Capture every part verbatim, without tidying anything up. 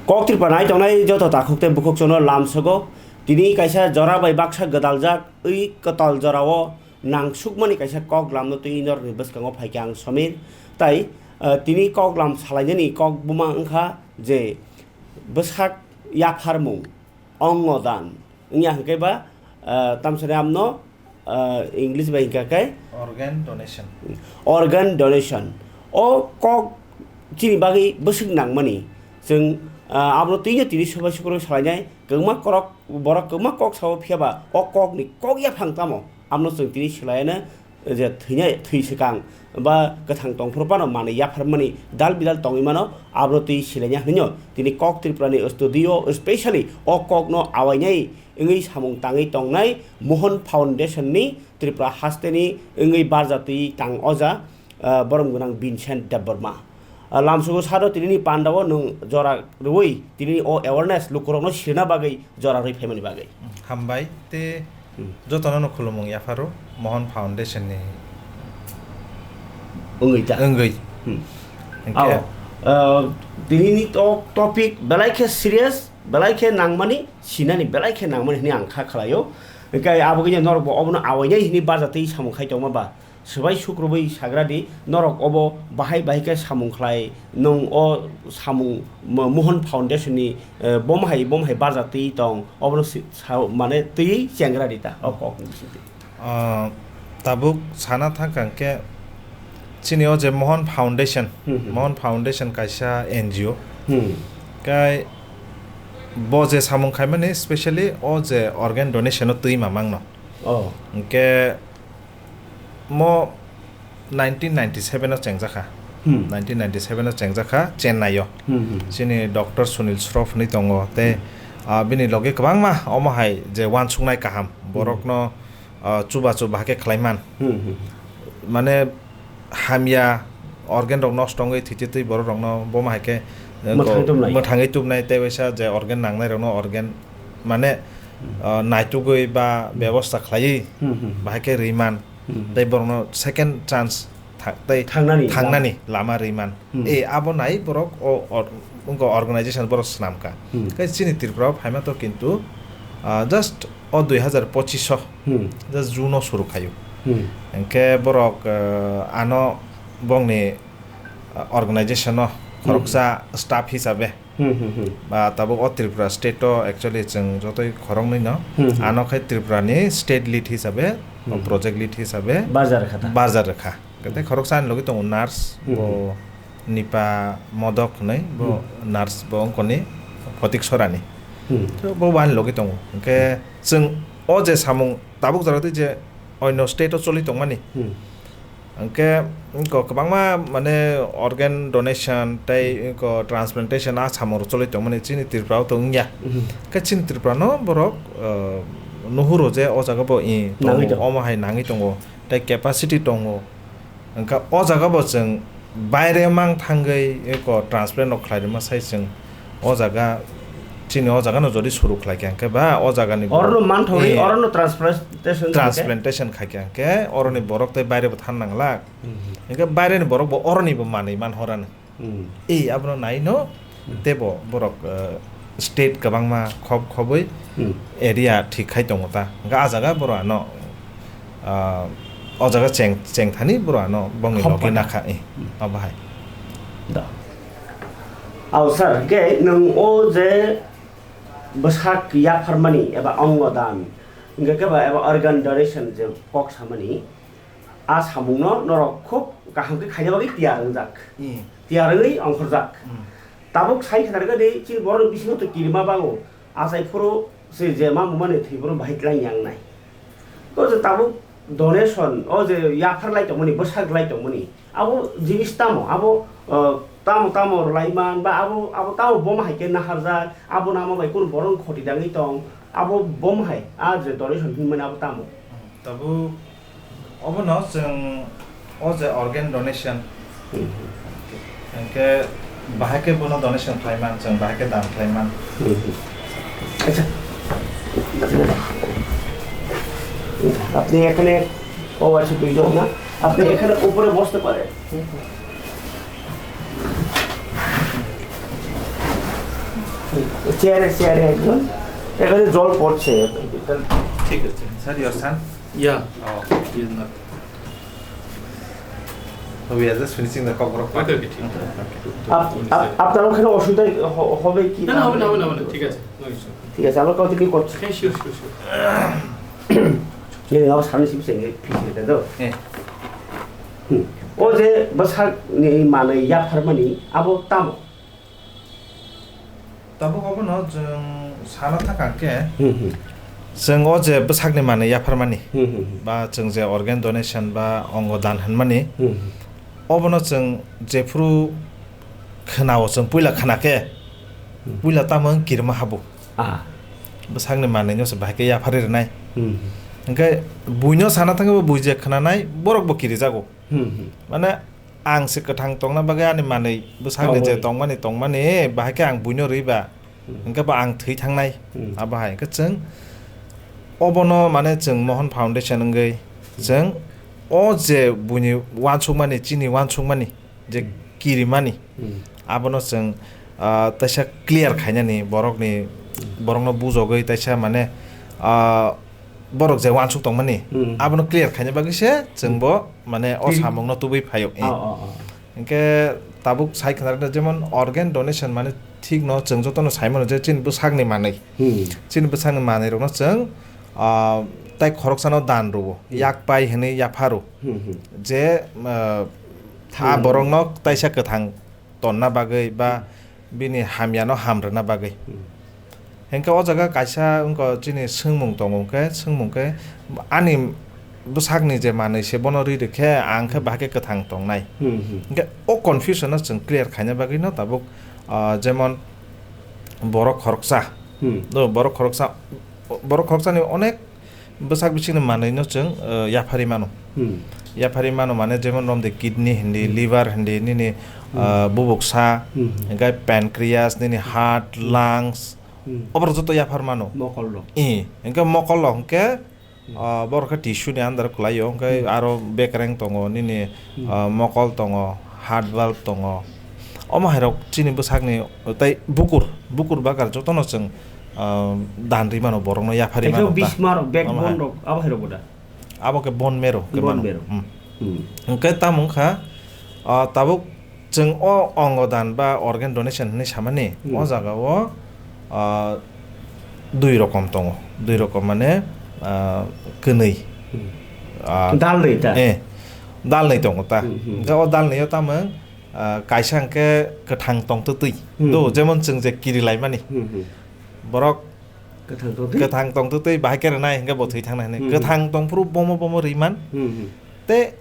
Kok Tripura nai tongnai joto takhuk tei bukhuk chwngno lamsogo. Tini kaisa jora bai baksa gwdaljak wi kwtal jorao nangsukmani kaisa kok lamno twi norokni bwskango phaikha ang Somir. Tai, eh, tini kok lam salainani kok buma wngkha je bwsak yapharmung, ongo dan wngya hwnkhe ba, eh, tamsani amno, eh, English bai hwnkha khe Organ donation. Organ donation. O kok chini bagwi bwswk nangmani. Chwng, ah, abono twino tini sobai sukroi salainai kwbangma korok, borok kwbangma kok sao, phiya ba o kokni kok yaphang tamo? Abono chwng tini swlaiano je thwinai, thwi swkang ba kwthang tongphuru phano manwi yapharmani dal bidal tongwi mano, abono twi swlaina hwnwi tini Kok Tripura ni studio specially o kokno awainai wngwi samung tangwi tongnai Mohan Foundation ni Tripura hasteni wngwi barjatwi tang oja, ah, borom gwnang Vincent Debbarma. Ah, lamsogo sado tinini pandao nwng jora rwui tinini o awareness lukurokno sirna bagwi jora rwi phaimani bagwi. Hambai tei Hmm. jotono no khulumung yapharo Mohan Foundation ni Wngwi ta. Wngwi. Hmm. Hwnkhe Ao, ah, tinini to-, topic belai khe serious, belai khe nangmani, sinani belai khe nangmani hwnwi ang kha khlaio. Hwnkhe abo khe norokbo obono awainai hwnwi barjatwi samung khai tongma ba. Swbai sukrubui sagra di, norok obo bahai bahai khe samung khlai, nwng o samung Mo-, Mohan Foundation ni, eh, bom hai, bom hai barja twi tong, obono si-, sa-, mane twi chengra di ta, o kok ni bisingtwi. Ah, tabuk sana thangkha hwnkhe chini o je Mohan Foundation, Hmm, hmm. Mohan Foundation kaisa N G O. Hmm. Kai bo je samung khaimani specially o je organ donation o twi mamang no. Oh. Hwnkhe mo nineteen ninety-seven o chengjakha. Hmm. Nineteen ninety-seven o chengjakha Chennai o. Hmm, hmm. Chini Doctor Sunil Shroff hwnwi tongo. Tei, Hmm. ah, bini loge kwbangma omo hai je uansuknai kaham. Hmm. Borokno, ah, chubachu bahai khe khlaiman. Hmm, hmm. Mane hamya organ rok nosto wngwi thwitwi twi borok rokno bomo hai khe, eh, Mwthangwi ko-, tubnai. Mwthangwi tubnai tei waisa je organ nangnai rokno organ mane, Hmm. ah, naitugwi ba Hmm. bebosta khlaiwi Hmm, hmm. bahai khe rwiman. Hmm. Tei borokno second chance tha-, tei Thangnani thangnani lama rwiman. Hmm. E, abo nai borok o, or-, wngkha organization borok swnamkha. Hmm. Khe chini Tripura o phaima to kintu, ah, just o dui hazar pochis o, Hmm. just June o suru khaio. Hmm. Hwnkhe borok, ah, ano bongni, ah, organization o Hmm. khoroksa staff hisabe Hmm, hmm, hmm. Ba tabuk o Tripura state o actually chwng jotoi khoroknwi no. Hmm, hmm. Ano khe Tripura ni state lead hisabe, o Hmm. project lead hisabe Barjar kha ta. barjar rwkha. Tei khoroksa ani logi tongo nurse, Hmm, bo hmm. Nipa Modok hwnwi, bo Hmm. nurse bo wngkoni Photik Sorani. Hmm. To bo ani logi tongo. Hwnkhe chwng o je samung tabuk jora twi je onno state o choli tongmani. Hmm. Hwnkhe, wngkha kwbangma, mane, organ donation tei, wngkha, transplantation a samung rok choli tongmani chini Tripura o to wngya. Mhm. Khe chini Tripura no borok, uh, nuhuro je o jaga bo i tongo, Nangwi tongo. Omo hai nangwi tongo, tei capacity tongo. Wngkha o jaga bo chwng baire mang thangwi, wngkha, transplant rok khlai rwma sai chwng O jaga, chini o jaga no jodi suru khlai kha hwnkhe ba o jaga ni borok, Orono manthogwi, eh, orono transplantation khlai kha. Transplantation khai kha hwnkhe oroni borok tei baire bo than nang lak. Mhm. Hwnkhe baire ni borok bo oroni bo manwi man horani. Hmm. Eh, abono nai no Hmm. tebo borok, eh, state kwbangma khob khobwi Hmm. area thik khai tongo ta. Hwnkhe a jaga borok ano, ah, o jaga cheng, cheng thani borok ano bongni Khop logi pai. Nakha, eh, Hmm. abo hai. Da. Ao sir, hwnkhe nwng o je bwsak yapharmani eba ongo dan, hwnkhe khe ba eba organ donation je kok samani, a samungno norok khub kaham khe khaina bagwi tiyar wngjak. Hmm. Tiyar wngwi ongkhorjak. Hmm. Tabuk sai khe narwkha di, chini borokni bisingo to kirima bango, achai phuru se je ma mumani thwi phuru bahai tlai yang nai. O je tabuk donation, o je yaphar lai tongmani, bwsak lai tongmani, abo jinis tamo, abo, uh, tamo tamo rwlai man, ba abo, abo tamo bom hai khe naharjak, abo nama bai kunu borok khoti dangwi tong, abo bom hai, a je donation hinmani abo tamo? Tabuk obono chwng o je organ donation, Hmm. hwnkhe bahai khe bono donation khlai man, chwng bahai khe dan khlai man. Hmm. আচ্ছা, আপনি এখানে, ও আচ্ছা, দুইজন না, আপনি এখানে উপরে বসতে পারেন। চেয়ারে, চেয়ারে একজন, এখানে জল পড়ছে। ঠিক আছে, sir, your son? Yeah. Oh. He is not. We are just finishing the cockroach. Okay, okay, ঠিক আছে। আপ-, আপ-, আপনার ওখানে অসুবিধা হ-, হবে কি? না, না, হবে না, হবে না, হবে না, ঠিক আছে, no issue। ঠিক আছে, আমরা কাউকে কি করছি? হ্যাঁ, sure, sure, sure। Nini abo sani simi senge phi sini tado. Eh. Hmm. O je bwsakni manwi yapharmani abo tamo? Tabuk obono chwng sana thangkha khe, hmm, hmm, chwng o je bwsakni manwi yapharmani, hmm, hmm, hmm, ba chwng je organ donation ba ongo dan hwnmani, hmm, hmm, obono chwng jephru khwnao chwng puila khna khe, hmm, puila tamo wng kirima habo. Ah. Bwsakni manwino se bahai khe yapharwi rwnai. Hmm. Hwnkhe buino sana thangwi bo bui je khwnanai, borok bo kirijago. Hmm, hmm. Mane ang se kwthang tongna bagwi ani manwi bwsakni je tongmani, tongmani, bahai khe ang buino rwiba, hmm, hwnkhe bo ang thwi thangnai. Hmm. Abo hai hwnkhe chwng obono mane chwng Mohan Foundation wngwi chwng o je buini uansukmani, chini uansukmani, je kirimani, abono chwng, ah, taisa clear khainani borokni, borokno bujogwi taisa mane, ah, borok je uansuk tongmani, abono clear khaina bagwi se chwngbo mane o samungno tubui phaio. Oh, oh, oh. Hinkhe tabuk sai khna rwkha, jemon organ donation mane thikno chwng jotono sai mano je chini bwsakni manwi. Hmm. Chini bwsakni manwirokno chwng, ah, tai khoroksano dan rwo, yak pai hwnwi yapharo. Hmm, hmm. Je, ah, a borokno taisa kwthang tonna bagwi ba bini hamyano ham rwna bagwi. Hmm. Hinkhe o jaga kaisa wngkha chini swngmung tongo, hwnkhe swngmung khe ani bwsakni je manwi se bono rwi rwkhe ang khe bahai khe kwthang tongnai. Hmm, hmm. Hinkhe o confusion no chwng clear khaina bagwi no tabuk, ah, jemon borok khoroksa, hmm, no, borok khoroksa, borok khoroksani onek bwsak bisingni manwino chwng, eh, yapharwi mano. Hmm. Yapharwi mano mane jemon romde kidney hindi, hmm, liver hindi, nini, hmm, eh, bubuksa, hmm, hinkhe pancreas, nini heart, hmm, lungs, hmm, oborok joto yaphar mano. Mokol rok. Eh, hinkhe mokol rok hinkhe, hmm, ah, borok khe tissue ni under kwlaio, hinkhe, hmm, aro bekreng tongo, nini, hmm, ah, mokol tongo, heart valve tongo. Omo hairok chini bwsakni tei bukur, bukur bakar jotono chwng, ah, dan rwi mano, borokno yapharwi mano ta. Bismarck, backbone rok, abo hai rok bo da? Abo khe bone marrow khe mano. Bone marrow. Hmm. Hmm. Hwnkhe tamo wngkha, ah, tabuk chwng o ongo dan ba organ donation hwnwi samani, hmm, o jagao, ah, dui rokom tongo. Dui rokom mane, ah, kwnwi. Hmm. Ah, dalnwi ta? Eh, dalnwi tongo ta. Hmm, hmm. Hwnkhe o dalnwio tamo, ah, kaisa hwnkhe kwthang tongtwtwi. Hmm. Do, jemon chwng je kiri laimani. Hmm, hmm. Borok kwthang tongtwi? Kwthang tongtwtwi bahai khe rwnai hwnkhe bo thwi thangnai hwnwi. Hmm, hmm. Kwthang tongphuru bomo bomo rwiman. Hmm, hmm. Tei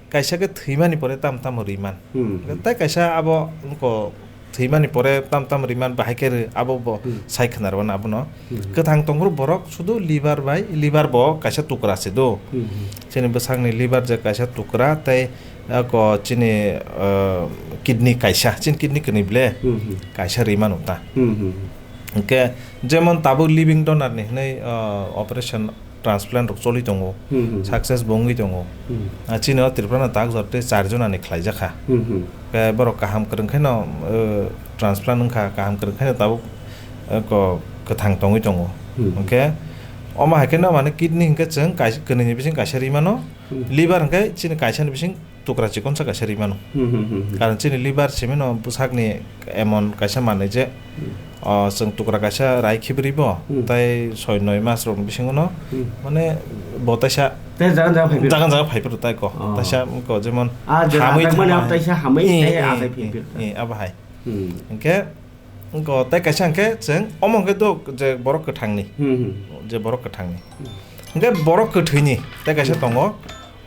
kaisa khe thwimani pore tamo tamo rwiman. Hmm, hmm. Tei kaisa abo wngkha thwimani pore tamo tamo rwiman bahai khe rw, abo bo, hmm, sai khwnarwano abono. Hmm, hmm. Kwthang tongphuru borok sudu liver bai, liver bo kaisa tukra se do. Hmm, hmm. Chini bwsakni liver je kaisa tukra tei ako chini, ah, kidney kaisa, chini kidney kwnwi ble, hmm, hmm, kaisa rwi mano ta. Hmm, hmm, hmm. Hwnkhe jemon tabuk living donor ni hwnwi, ah, operation transplant rok choli tongo, hmm, hmm, hmm, success bo wngwi tongo. Hmm. Ah, chini o Tripura no tak jor tei char jona ni khlaijakha. Hmm, hmm. Khe borok kaham kwrwng khe no, eh, transplant wngkha, kaham kwrwng khe no tabuk, eh, ko-, kwthang tongwi tongo. Hmm. Hwnkhe omo hai khe no mane kidney hwnkhe chwng kaisa, kwnwi ni bising kaisa rwi mano, hmm, liver hwnkhe chini kaisa ni bising tukra chikonsa kaisa rwi mano. Hmm, hmm, hmm, hmm. Karon chini liver simi no bwsakni emon kaisa manwi je, hmm, o, chwng tukra kaisa rai khibrwi bo, hmm, tai soi noi mas rokni bisingo no, hmm, mane bo taisa tei jagan jaga phaiphuru? Jagan jaga phaiphuru tai ko. Oh. Taisa ko jemon ah, je hamwi thangmani abo taisa hamwi eh, tei eh, achai eh, phaiphuru. Eh, abo hai. Hmm. Hwnkhe Wngkha, tei kaisa hwnkhe chwng omo hwnkhe do je borok kwthangni, hmm, hmm, je borok kwthangni. Hmm. Hwnkhe borok kwthwini tei kaisa, hmm, tongo,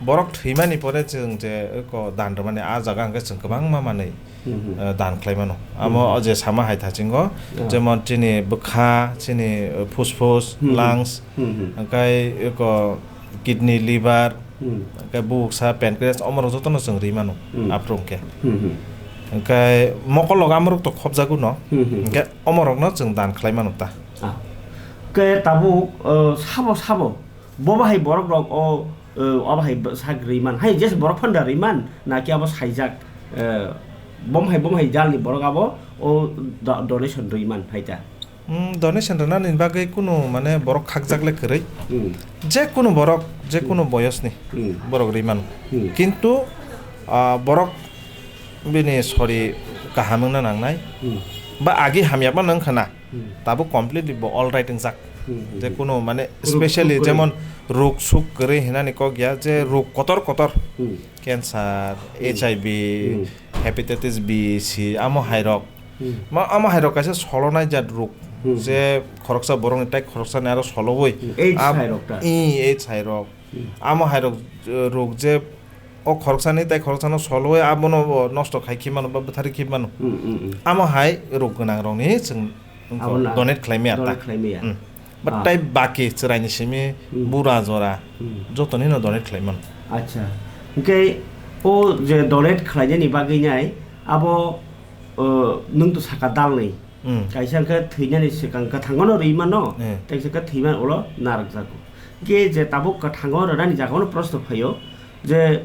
borok thwimani pore chwng je eko dan rwmani, a jaga hwnkhe chwng kwbangma manwi, hmm, hmm, eh, dan khlai mano. Hmm. Amo o je sama hai thachingo, yeah, jemon chini bwkha, chini, eh, phusphus, hmm, hmm, lungs, hmm, hmm, hwnkhe eko kidney, liver, hmm, hwnkhe bubuksa, pancreas, omorok jotono chwng rwi mano, hmm, aphuru hwnkhe. Hmm, hmm. Hwnkhe mokol rok amorok to khopjago no, hmm, hmm, hwnkhe omorokno chwng dan khlai mano ta. Ah. Hwnkhe tabuk, uh, sabo sabo bo bahai borok rok o, uh, o bahai sak rwi man hai, just borok phanda rwi man, naki abo saijak, uh, bom hai, bom hai jalni borok abo o do-, donation rwi man hai ta? Hmm, donation rwnani bagwi kunu mane borok khakjak le kwrwi. Hmm. Je kunu borok, je kunu Hmm. boyosni Hmm. borok rwi mano. Hmm. Kintu, ah, borok bini sori kaham wngna nangnai. Hmm. Ba agi hamya phano wngkha na. Hmm. Tabuk completely bo all right wngjak. Hmm, hmm, Je hmm. kunu mane Ruk specially suk kwrwi. jemon ruk suk kwrwi hinani kok ya, je Hmm. ruk kotor kotor. Hmm. Cancer, Hmm. H I V, Hmm. hepatitis B, C, amo hai rok. Hmm. Ma, amo hai rok kaisa solonai jat ruk. Hmm. Je khoroksa borokni tai khoroksani aro solowoi. Hmm. AIDS Ab-, hai rok ta? Ih, AIDS hai rok. Hmm. Amo hai rok, eh, ruk je o khoroksani tai khoroksano solowoi abono bo nosto khai khe mano ba bwthari khe mano. Hmm, hmm, hmm. Amo hai ruk gwnang rokni chwng Abo na, donate khlai maya ta. donate khlai maya. Hmm. But Ah. tai baki chwraini simi Hmm. bura jora Hmm. jotoni no donate khlai mano. Acha. Hwnkhe o je donate khlainani bagwi nai abo, uh, nwng to saka dalni. Hmm. Kaisa hwnkhe thwinani swkang kwthango no rwi mano, Hmm. tei kaisa khe thwimani ulo narwkjago. Hwnkhe je tabuk kwthango rwnani jagao no prosto phaio, je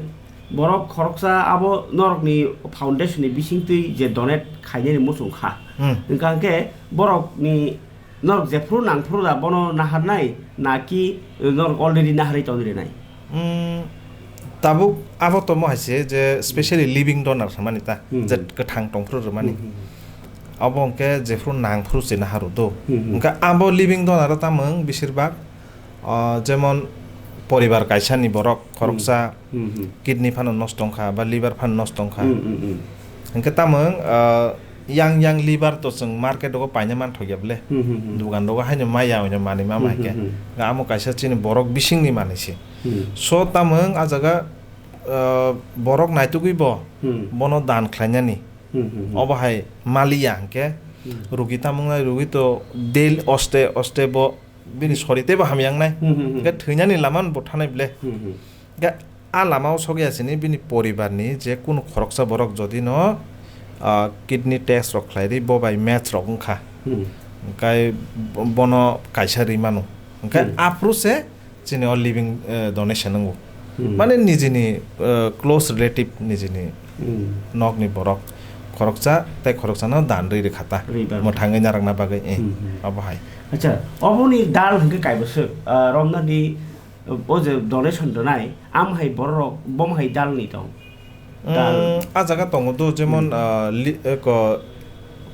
borok khoroksa abo norokni foundation ni bisingtwi je donate khainani muchung kha. Hmm. Hwnkha hwnkhe borokni norok jephru nangphru da bono naharnai, naki norok already naharwi tongwi rwnai? Hmm, tabuk abo tomo hai se je specially living donor hwnmani ta, Hmm. je kwthang tongphru rwmani. Hmm, hmm, hmm. Abo hwnkhe jephru nangphru se naharu do. Hmm, hmm. Hwnkhe abo living donor o tamung bisir bak, ah, jemon poribar kaisa ni borok khoroksa Hmm, hmm. kidney phano nosto wngkha ba liver phano nosto wngkha. Hmm, hmm, hmm. Hwnkhe tamung, ah, yang yang liver to chwng market rogo paina manthokya bwle. Hmm, hmm, hmm. Dugan rogo haino maya hwnwi manwi ma Hmm, mai khe. hmm, hmm. Amo kaisa chini borok bisingni manwi se. Hmm. So tamung a jaga, ah, borok naitugwi bo Hmm. bono dan khlainani. Hmm, hmm, hmm. Obo hai maliya hwnkhe Hmm. rugi tamung nai rugi to daily oste oste bo bini sori teibo hamya wngnai. Hmm, hmm, hmm. Hwnkhe thwinani lama bo thanai bwle. Hmm, hmm. Hwnkhe a lama o sokya sini bini poribar ni je kunu khoroksa borok jodi no, ah, kidney test rok khlai ri bo bai match rok wngkha. Hmm. Hwnkhe bo-, bono kaisa ri mano. Hwnkhe Hmm. aphuru se chini o living, eh, donation wngo. Hmm. Mane nijini, eh, close relative nijini Hmm. nokni borok khoroksa tei khoroksano dan rwi rwkha ta. Rwi ba. Mwthangwi narwkna bagwi, eh, Hmm, hmm. abo hai. Acha, oboni dal hwnkhe kaibwswk, ah, romnani, o je donation rwnai, am hai borok, bom hai dalni tong? Dal. Mm, a jaga tongo do, jemon, Hmm. ah, li-, eh, ko,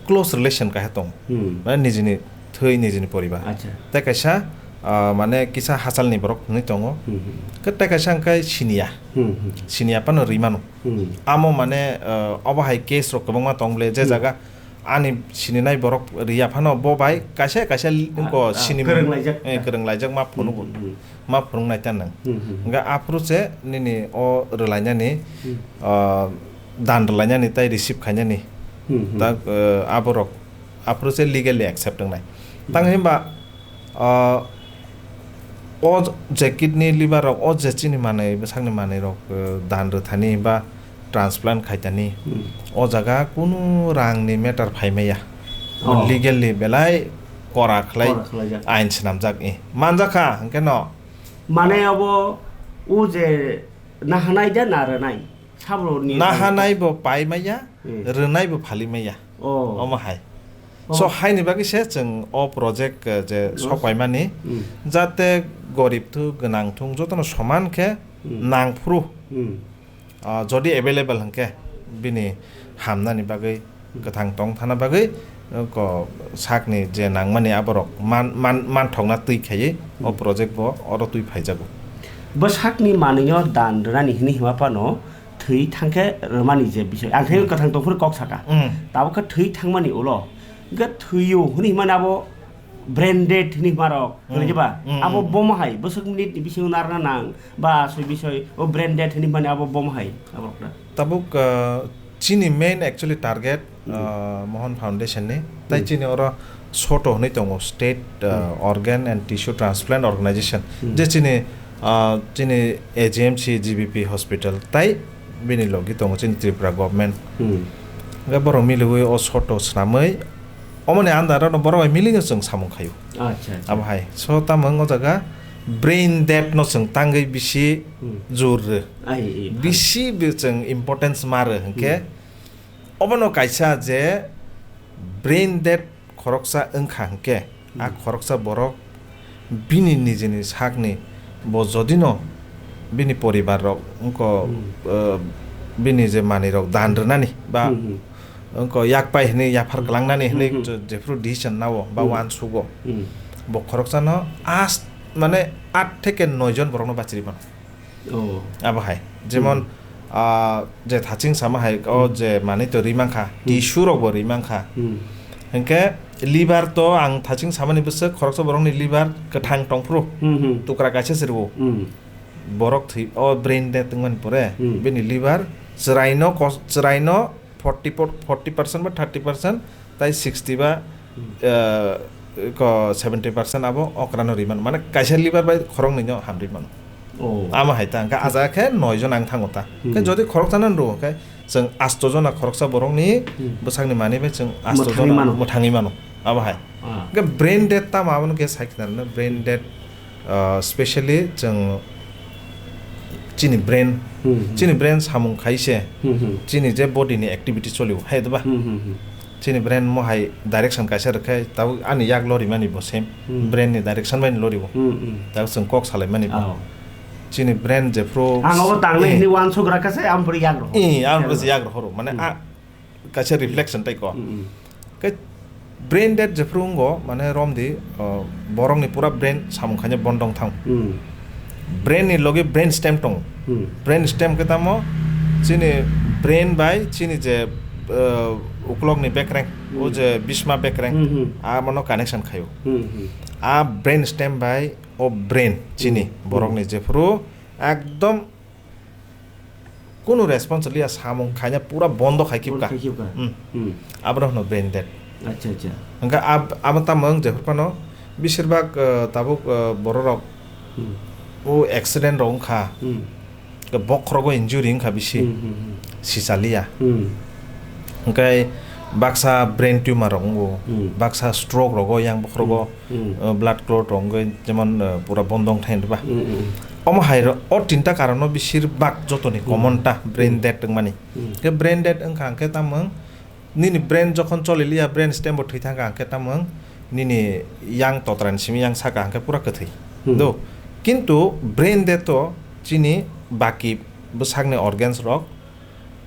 close relation kaisa tongo. Hmm. Mane nijini thwi, nijini poribar. Acha. Tei kaisa, ah, mane kisa hachalni borok hwnwi tongo. Hmm, hmm. Khe tei kaisa hwnkhe siniya. Hmm, hmm. Siniya phano rwi mano. Hmm. Amo mane, ah, obo hai case rok kwbangma tong bwle, je Hmm. jaga ani sininai borok riya phano bo bai kaisa kaisa li-, Ah, wngko ah, sinimung, kwrwng laijak. Eh, kwrwng laijak ma phunukgo. Hmm, hmm, hmm. Ma phunuknai ta nwng. Hmm, hmm, hmm. Hwnkhe aphuru se nini o rwlainani, Hmm. ah, dan rwlainani tei receive khainani. Hmm, hmm. Ta, eh, aborok aphuru se legally accept wngnai. Hmm. Tang himba, ah, o je kidney, liver rok, o je chini manwi, bwsakni manwi rok, eh, dan rwthani ba transplant khaitani, Hmm. o jaga kunu rangni matter phaimaya. Oh. Legally belai kora khlai Kora khlaijak. Ain swnamjak, eh. Manjakha, hwnkhe no. Mane obo o je nahanai da na rwnai? Sabroni Nahanai bo paimaya, Hmm. rwnai bo phalimaya. Oh. Omo hai. Oh. So, haini bagwi se chwng o project, eh, je Oh. sokoimani, Hmm. jate gorib thu, gwnang thung, jotono soman khe Hmm. nangphuru. Hmm. Ah, jodi available hwnkhe bini hamnani bagwi, Hmm. kwthang tong thana bagwi, eh, ko sakni je nangmani aborok man, man, manthokna twi khaiwi o Hmm. project bo oro twi phaijago. Bwsakni manwino dan rwnani hwnwi hima phano thwi thangkhe rwmani je bisoi. Ang khe Hmm. kwthang tongphuru kok saka. Hmm. Tabuk khe thwi thangmani ulo. Hwnkhe thwio hwnwi himani abo brain dead hwnwi hima rok. Hmm. Hwnwi ba? Hmm, Abo hmm. bomo hai bwswk minute ni bisingo narwkna nang ba asoi bisoi o brain dead hwnwi himani abo bomo hai abo rok na. Tabuk, uh, chini main actually target, Hmm. uh, Mohan Foundation ni. Tai Hmm. chini oro SOTO hwnwi tongo, State, uh, Hmm. Organ and Tissue Transplant Organization. Hmm. Je chini, uh, chini A G M C G B P hospital tai bini logi tongo chini Tripura government. Hmm. Hwnkhe borok miliwi o SOTO swnamwi omoni andar no borok bai milino chwng samung khaio. Acha, acha. Abo hai. So tamo wng o jaga brain dead no chwng tangwi bisi Hmm. jor rw. Ai, ai, Bisi bo chwng importance ma rw hwnkhe Hmm. obono kaisa je brain dead khoroksa wngkha hwnkhe, a Hmm. khoroksa borok bini nijini sakni bo jodino bini poribar rok wngko, Hmm. eh, bini je manwi rok dan rwnani ba Hmm, hmm. wngko yak pai hwnwi yaphar Hmm. klangnani hwnwi Hmm, hmm. je-, jephru decision nao ba Hmm. uansugo, Hmm. bo khoroksano as-, mane aat theke noi jon borokno bachiri mano. Oh. Abo hai. Jemon, Hmm. ah, je thaching sama hai, o Hmm. je manwi to ri mankha, Hmm. tissue rok bo ri mankha. Hmm. Hinkhe liver to ang thaching samani bwswk khoroksa borokni liver kwthang tongphuru. Hmm, hmm. Tukra kaisa se rwo. Hmm. Borok thwi, o brain dead wngmani pore, Hmm. bini liver chwraino kos-, chwraino forty por-, forty percent ba thirty percent, tai sixty ba, Hmm. eh, ko seventy percent abo okrano ri mano. Mane kaisa liver bai khoroknwi no hamri mano. Oh. Amo hai ta, hwnkhe a jaga khe noi jon ang thango ta. Hmm. Khe jodi khoroksa no rwo, khe chwng asto jona khoroksa borokni Hmm. bwsakni manwi bai chwng asto Mwthangwi jona mano. mwthangwi mano. Abo hai. Ah. Hwnkhe brain dead tamo abono khe sai khna rwno, brain dead, ah, specially chwng chini brain, Hmm, hmm. chini brain samung khai se Hmm, hmm. chini je body ni activity choli o, hai da ba? Hmm, hmm, hmm. Chini brain mo hai direction kaisa rwkhe, tabuk ani yak lorimani bo same Hmm. brain ni direction bai lorio. Hmm, hmm. Tabuk chwng kok salaimani bo. Oh. Chini brain jephru Ang obo tangnai Eh. hwnwi uansuk rakha se, ang phuru yak rohor. Eh, ang Yak phuru rohor. yak rohoro. Mane Hmm. a kaisa reflection tai ko. Hmm, hmm. Khe brain dead jephru wngo, mane romdi, uh, borokni pura brain samung khaina bondo wng thang. Hmm. Brain ni logi brain stem tongo. Hmm. Brain stem khe tamo chini brain bai chini je, uh, uklokni bekreng, o Hmm. je bisma bekreng, Hmm, hmm. a mano connection khaio. Hmm, hmm. A brain stem bai o brain chini Hmm. borokni jephru ekdom kunu response liya, samung khaina pura bondo khai kibka. Bondo khai kibka. Hmm. Hmm. Abro hwno brain dead. Acha, acha. Hwnkhe ab-, abo tamo wng jephru phano, besirbak, uh, tabuk, uh, bororok Hmm. o accident rok wngkha. Hmm. Bokhorogo injury wngkha bisi. Hmm, hmm, hmm. Sisaliya. Hmm. Hwnkhe baksa brain tumor rok wngo, Hmm. baksa stroke rogo yang bokhorogo, Hmm. Hmm. uh, blood clot rok wngwi jemon, uh, pura bondo wng thangba. Hmm, hmm, hmm. Omo hai ro-, o tinta karon no besir bak jotoni Hmm. common ta brain Hmm. dead wngmani. Hmm. Khe brain dead wngkha hwnkhe tamo wng nini brain jokhon choli liya, brain stem bo thwi thangkha hwnkhe tamo wng nini yang totra ni simi yang saka hwnkhe pura kwthwi. Hmm. Do. Kintu brain dead to chini baki bwsakni organs rok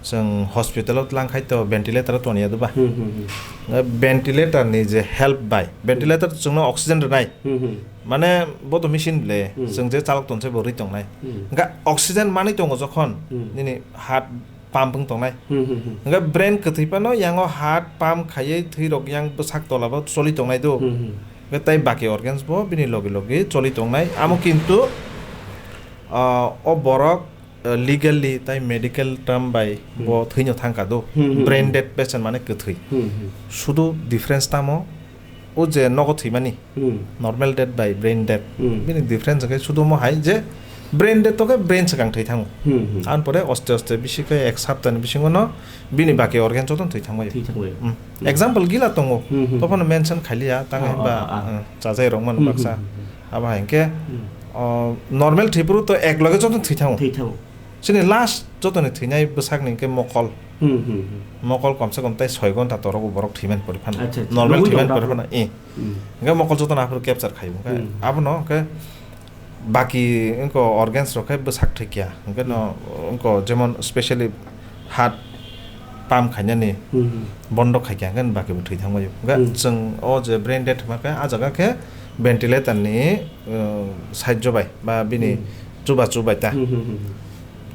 chwng hospital o tlang khai to ventilator o toniya doba. Hmm, hmm, hmm. Eh, ventilator ni je help bai, ventilator to chwngno oxygen rwnai. Hmm, hmm. Mane bo to machine le, Hmm. chwng je chalok tonsai bo rwi tongnai. Hmm. Hwnkhe oxygen manwi tongo jokhon, Hmm. nini heart pump wng tongnai. Hmm, hmm, hmm. Hwnkhe brain kwthwi phano yango heart pump khaiwi thwi rok yang bwsak tola bo choli tongnai do. Hmm, hmm. Hwnkhe tai baki organs bo bini logi logi choli tongnai. Amo kintu, ah, o borok uh, legally tai medical term bai Hmm. bo thwino thangkha do. Hmm, hmm, Brain hmm. dead patient mane kwthwi. Hmm, hmm. Sudu difference tamo, o je nogo thwimani, Hmm. normal death bai brain death. Hmm. Bini difference khe sudu mo hai je brain death to khe brain swkang thwi thango. Hmm, hmm. An pore oste oste bisi khe ek sapta ni bisingo no bini baki organ joto thwi thangbai. Thwi thangbai. Hmm. Hmm. Example gila tongo. Hmm, hmm. Tophano mention khailiya, tang Oh, himba, oh, oh, oh. uh, chajai rok man Hmm, baksa. hmm, hmm, hmm. Abo hai hwnkhe, Hmm. o, normal thwipru to ek loge joto thwi thango. Thwi thango. Chini last jotoni thwinai bwsakni hwnkhe mokol. Hmm, hmm, hmm. Mokol komse kom tai soi gonta torogo borok thwimani pori phano. Acha, acha. Normal Nugwi thwimani tongkha pori aphuru. Phano, eh. Hmm. Hwnkhe mokol jotoni aphuru capture khaio. Hwnkhe Hmm. abono hwnkhe baki wngko organs rok khe bwsak thwikya. Hwnkhe no Hmm. wngko jemon specially heart pump khainani Hmm, hmm. bondo khaikya hwnkhe baki bo thwi thangbaio. Hwnkhe Hmm. chwng o je brain dead hwnkhe a jaga khe ventilator ni, uh, sahajyo bai ba bini Hmm. chuba chubai ta. Hmm, hmm, hmm, hmm.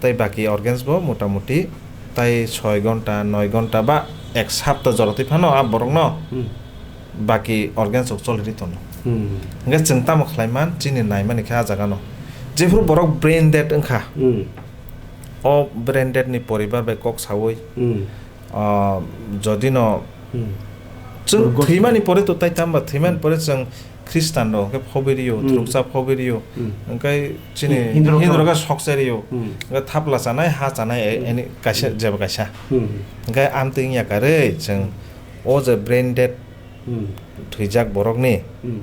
Tai baki organs bo motamuti tai soi gonta, noi gonta ba ek sapta jora twi phano a borokno Hmm. baki organs rok choliri tono. Hmm. Hwnkhe chwng tamo khlai man, chini naimani khe a jaga no. Jephuru borok brain dead wngkha, Hmm. o brain dead ni poribar bai kok saui, Hmm. ah, jodi no Hmm. chwng Borok thwimani pore to tai tamba thwimani Hmm. pore chwng Khristan rok hwnkhe phobwi rio, Hmm. thwrwksa phobwi rio, Hmm. hwnkhe chini Hin-, Hindu rok Hindu rok to. Khe sok chai rio, Hmm. hwnkhe thapla chanai, ha chanai, e-, Hmm. eni kaisa, Hmm. jeba kaisa. Hmm. Hwnkhe amtwi wngya karwi chwng o je brain dead Hmm. thwijak borokni Hmm.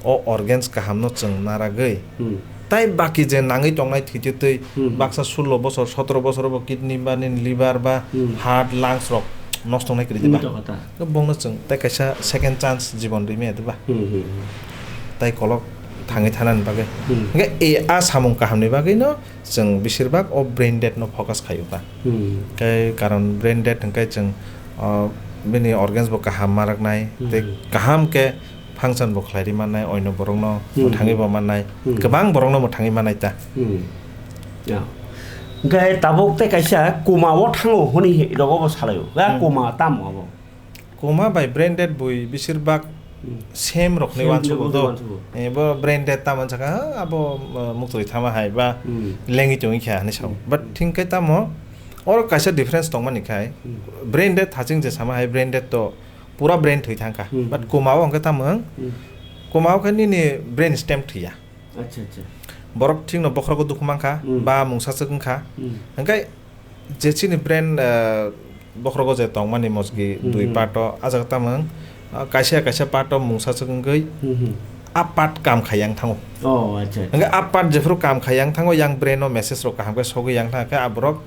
o organs kahamno chwng naragwi Hmm. tai baki je nangwi tongnai thwitwi twi Hmm. baksa sullo bosor, sotoro bosor bo kidney ba nini liver ba Hmm. heart, lungs rok nosto wngnai kwrwi, wngwi diba? Tongkha ta. Bongno chwng tei kaisa second chance jibon rwimaya, diba? Hmm, hmm, hmm. Tai kolok thangwi thanani bagwi. Hmm. Hwnkhe e a samung kahamni bagwino chwng besirbak o brain dead no focus khaio ta. Hmm. Tei karon brain dead hwnkhe chwng, o, bini organs bo kaham ma rwknai, tei Hmm. kaham khe function bo khlai rwi mannai, oino borokno Hmm. mwthangwi bo mannai, Hmm. kwbang borokno mwthangwi mannai ta. Hmm. Ya. Hwnkhe tabuk tei kaisa koma o thango hwnwi rogo bo salaio. Ya Hmm. koma tamo abo? Koma bai brain dead bui besirbak Hmm. same rokni Same wansukgo rokni do. Wansukgo. Eh, bo brain dead tamo sakha, ha, abo, uh, muktwi thama hai ba Hmm. lengwi tongwi kha hinwi sao. Hmm. But Hmm. thing khe tamo, oro kaisa difference tongmani khai, Hmm. brain dead haching je sama hai brain dead to pura brain thwi thangkha. Hmm. But koma o hwnkhe tamo, Hmm. koma o khe nini brain stem thwiya. Acha, acha. Borok thikno bokhorogo dukhu mankha, Hmm. ba mungsaswk wngkha. Hmm. Hwnkhe je chini brain, eh, bokhorogo je tongmani mosgi Hmm, dui hmm. part o, ah jaga tamo, ah, kaisa kaisa part o mungsaswk wngwi Hmm, hmm. a part kam khai yang thango. Oh, acha, acha. Hwnkhe a part jephuru kam khai yang thango, yang brain o message rok kaham khe sogwi yang thangkhe a borok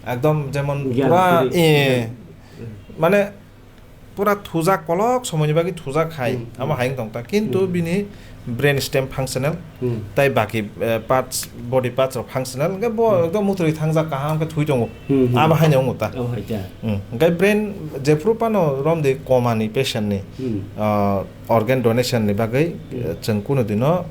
ekdom jemon Gyan pura, kwrwi. eh, Hmm. mane pura thujak, kolok somoini bagwi thujak hai, Hmm, hmm. amo hai wng tong ta. Kintu Hmm. bini brain stem functional, Hmm. tai baki, eh, parts, body parts rok functional, hwnkhe bo Hmm. ekdom mutrwi thangjak kaham khe thwi tongo. Hmm, hmm. Abo haino wngo ta. Abo hai ta. Hmm. Hwnkhe brain jephuru phano romdi komani patient ni, Hmm. ah, organ donation ni bagwi, Hmm. eh, chwng kunu dino,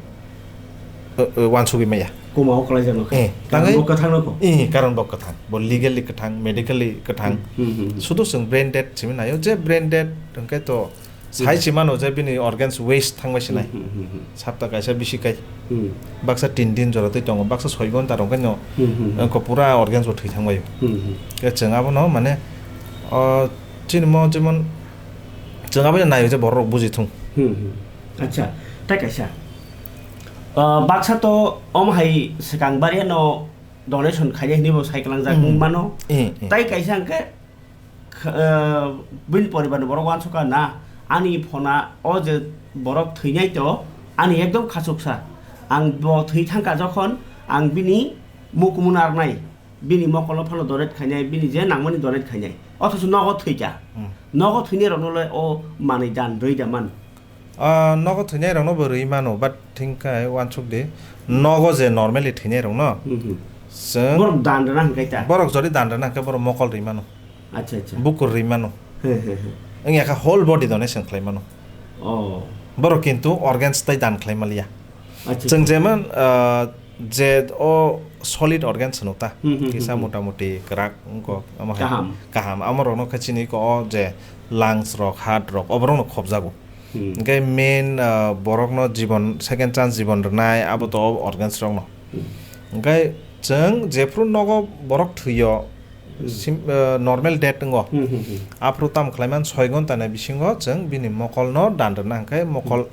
eh, eh, wansugwi maya. Koma o kwlaijakno khe. Eh, Karon tangwi bo kwthangno kho. Eh, karon bo kwthang. Bo legally kwthang, medically kwthang. Hmm, hmm, hmm, hmm. Sudo chwng brain dead simi naio, je brain dead hwnkhe to Hmm. sai si mano je bini organs waste thangbai sinai. Hmm, hmm, hmm, hmm. Sapta kaisa bisi kai. Hmm. Baksa tin din jora twi tongo, baksa soi gonta rok khe no, Hmm, hmm, hmm. wngkha pura organs bo thwi thangbaio. Hmm, hmm. Khe chwng abono mane, o, chini mo jemon chwng abono naio je borok rok buji thung. Hmm, hmm. Acha, tai kaisa. Ah, baksa to omo hai swkang bari no donation khainai hinwi bo sai kwlangjak Hmm. wng mano. Eh, eh. Tai kaisa hwnkhe, kh-, ah, bini poribar ni borok uansukha na, ani phona o je borok thwinai to, ani ekdom khachuksa. Ang bo thwi thangkha jokhon, ang bini mukumu narnai, bini mokolo phano donate khainai, bini je nangmani donate khainai. Othocho nogo thwikha. Hmm. Nogo thwinai rokno le o manwi dan rwi da man. Ah, nogo thwinai rokno bo rwi mano, but thing khai uansuk di. Nogo je normally thwinai rokno, Hmm, hmm. chwng Borok dan rwna hwnkhe ta? Borok jodi dan rwna hwnkhe borok mokol rwi mano. Acha, acha. Bukur rwi mano. He, he, he. Wngya kha whole body donation khlai mano. Oh. Borok kintu organs tai dan khlai maliya. Acha, Chwng acha. Jemon, ah, je o solid organs hwno ta. Hmm, hmm, Kisa hmm, hmm. Mota moti kwrak wngkok, amo hai Kaham. Kaham. Amo rokno khe chini ko o je lungs rok, heart rok, oborokno khobjago. Hmm. Hwnkhe main, ah, borokno jibon, second chance jibon rwnai, abo to o organs rokno. Hmm. Hwnkhe chwng jephru nogo borok thwio, Hmm. sim-, ah, normal death wngo. Hmm, hmm, hmm. Aphuru tamo khlaiman soi ghonta ni bisingo chwng bini mokolno dan rwna hwnkhe mokol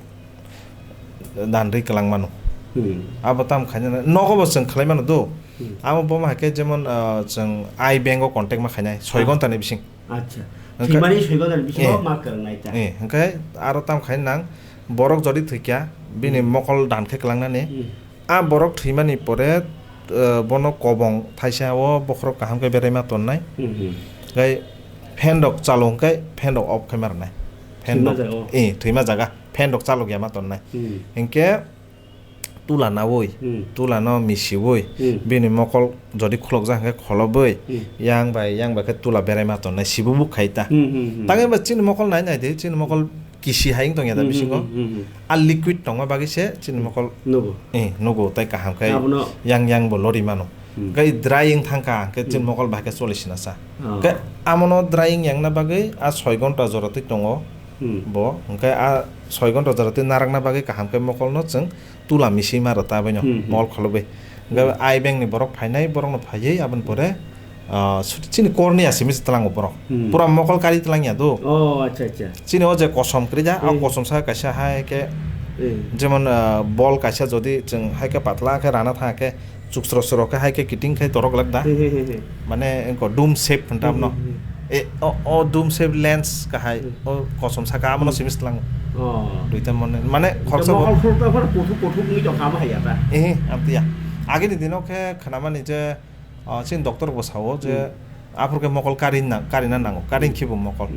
Hmm. dan rwi kwlang mano. Hmm. Abo tamo khaina nogo bo chwng khlai mano do. Hmm. Amo bo ma hai khe jemon, ah, chwng I bank o contact ma khainai soi Ah. Ghonta ni bising. Acha. Hwnkhe Thwimani soi ghonta ni bisingo Eh. Ma kwrwngnai ta. Eh, hwnkhe aro tamo khai nang borok jodi thwikya bini Hmm. mokol dan khe kwlangnani. Hmm. A borok thwimani pore, eh, bono kobong thaisa o bokhorok kaham khe berai ma tonnai. Hmm, hmm. Tei fan rok chalo hwnkhe fan rok off khai ma rwnai. Fan Thwima rok, jaga o. Eh, thwima jaga. Fan rok chalok ya ma tonnai. Hmm. Hinkhe tula nawi, Hmm. tula no misiwi, Hmm. bini mokol jodi khulokjak hwnkhe kholobwi, Hmm. yang bai, yang bai khe tula berai ma tonnai, sibu buk khai ta. Hmm, hmm, hmm. Tangwi ba chini mokol nai nai di, chini mokol kisi hai wng tongya da Hmm, bisingo. Hmm, hmm, hmm. A liquid tongma bagwi se chini mokol Nugo. Eh, nugo tai kaham khai Abono yang yang bo lori mano. Hmm. Kai drying thangkha, hwnkhe chini Hmm. mokol bai khe choli sina sa. Oh. Khe amono drying yang na bagwi a soi ghonta jora twi tongo Hmm. bo, hwnkhe a soi ghonta jora twi narakna bagwi kaham khe mokolno chwng tula misi ma rwta abaino Hmm, hmm. mokol kholobwi. Hwnkhe Hmm. I bank ni borok phainai, borokno phaiwi aboni pore, ah, su-, chini korni asimi se tlango borok. Hmm. Pura mokol kari tlang ya do. Oh, acha, acha. Chini o je kosom kwrwi ja, a Hmm. kosom sa kaisa hai khe Hmm. jemon, ah, bol kaisa jodi chwng hai khe patla khe rana thang khe, chukchro chukro khe hai khe kiting khai torok lek da. He, he, he, he. Mane engko dome shape hwn tam no. Hmm, hmm, hmm. E, o, o dome shape lens ka hai, Hmm. o kosom saka abono Hmm. simis tlang. Oh. Duita mone, mane Ita khoroksa bo mokol khoroksa phano kothok kothok wngwi tongkha amo hai ya ta? Eh, amtwi ya. Agini dino khe khnamani je, ah, chini doctor bo sao je, Hmm. Aphuru khe mokol kari na, kari na nango, kari khe bo mokol.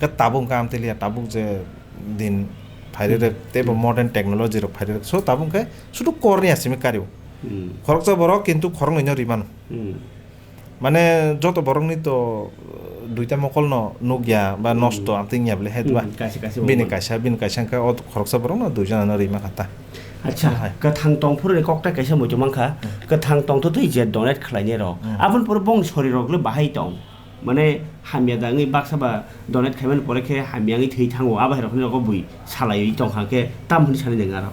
Khe tabuk khe amtwi liya, tabuk je din phairerek, teibo modern technology rok phairerek. So tabuk khe sudu korni asimi kario. Khoroksa borok kintu khoroknwi no rimano. Mane joto borokni to, uh, duita mokol no nukya ba nosto amtwi wngya bole he diba? Bini kaisa, bini kaisa hwnkhe o khoroksa borok no duijana no rima kha ta. Acha, kwthang tong phuru ni koktai kaisa muitu mankha. Kwthang tong to twi je donate khlainai rok. Aboni pore bong sori rok le bahai tong. Mane hamya da wngwi baksa ba donate khaimani pore khe hamya wngwi thwi thango. Abo hai rok ni rogo bui salaiwi tong kha khe tam hwnwi sani nang aro.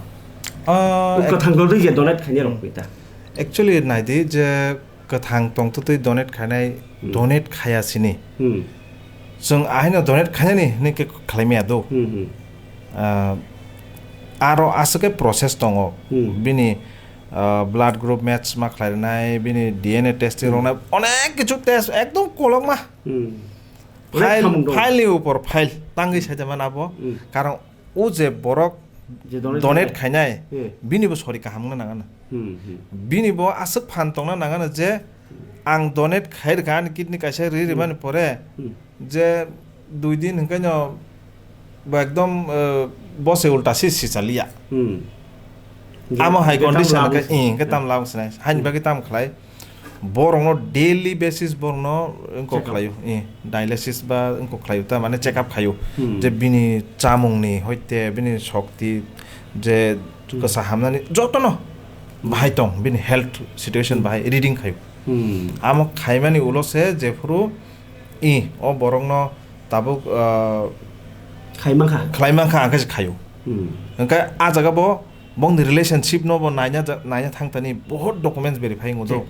Ah, kwthang tong twi je donate khainai rok bui ta. Actually, naidi je kwthang tong to twi donate khainai, donate khaya sini. Chwng ahaino donate khainani hwnwi khe khlai maya do. Ah, aro aswk khe process tongo. Bini, ah, blood group match ma khlai rwnai, bini D N A testing rwnai, onek kichu test ekdom kolokma. File, file ni upor file tangwi saida man abo. Karon o je borok donate khainai, bini bo sori kaham wngna nangana. Bini bo aswk phan tongna nangana je ang donate khai rwkha ani kidney kaisa ri rimani pore je dui din hwnkhe no bo ekdom, eh, bose ulta si sichaliya. Amo hai condition hwnkhe tam lamung sinai. Haini bagwi tam khlai. Borokno daily basis borokno wngkok khlaio, eh, dialysis ba wngkok khlaio, ta mane check up khaio. Je bini chamungni hoite bini shokti je kwsa hamnani jotono bahai tong, bini health situation bahai reading khaio. Amo khaimani ulo se jephuru, eh, o borokno tabuk, ah, khlaimankha, khlaimankha hwnkhe se khaio. Hwnkhe a jaga bo bongni relationship no bo naina ja-, naina thangtani bohot documents verify wngo do.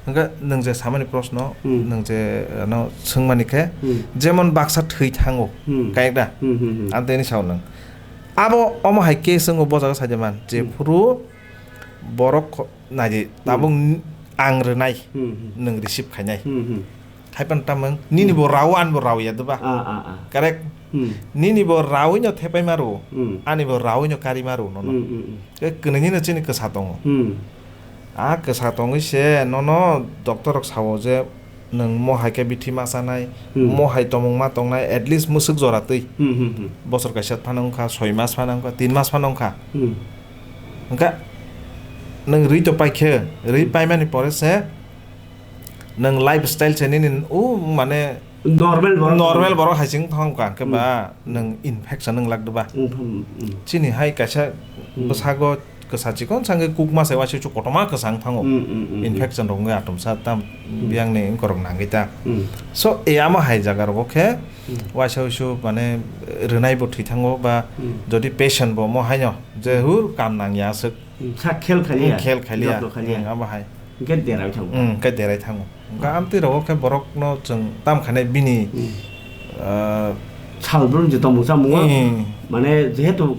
Hwnkhe nwng je samani proshno, nwng je, ano, swngmani khe, jemon baksa thwi thango, kayek da? Ang teni sao nwng. Abo omo hai case wngo bo jaga saide man, jephuru borok kho-, naidi, tabuk ang rwnai, nwng receive khainai. Haiphano tamung, nini bo rao, ani bo rao ya, diba? Ah, ah, ah. Correct? Nini bo raoino thepai maru, ani bo raoino kari maru, nono. Khe kwnwi nino chini kwsa tongo. A kwsa tongwi se, nono doctor rok sao je, nwng mo hai khe bithi ma chanai, mo hai tomung ma tongnai, at least mwswk jora twi. Bosor kaisa phano wngkha, soi mas phano wngkha, tin mas phano wngkha. Hwnkhe nwng rwi to paikhe, rwi paimani pore se, nwng lifestyle se nini, o, mane, normal borok, normal borok hai se wng thang kha, hwnkhe ba nwng infection wng lak diba? Chini hai kaisa bwsago kwsa chikon sangwi kuk ma sai waisa kotorma kwsa wng thango. Infection rok wngwi atomsa tam biyangni wngkorok nangwi ta. So, e amo hai jaga rogo khe waisa uisu mane rwnai bo thwi thango ba jodi patient bo mo haino je hur kam nangya aswk. Sa khel khaliya, khel khaliya, jotno khaliya. Abo hai. Hwnkhe derai thango. Hwnkhe derai thango. Hwnkhe amtwi rogo khe borokno chwng tam khainai bini, ah, salbrum je tongmung chamungo, mane jehetu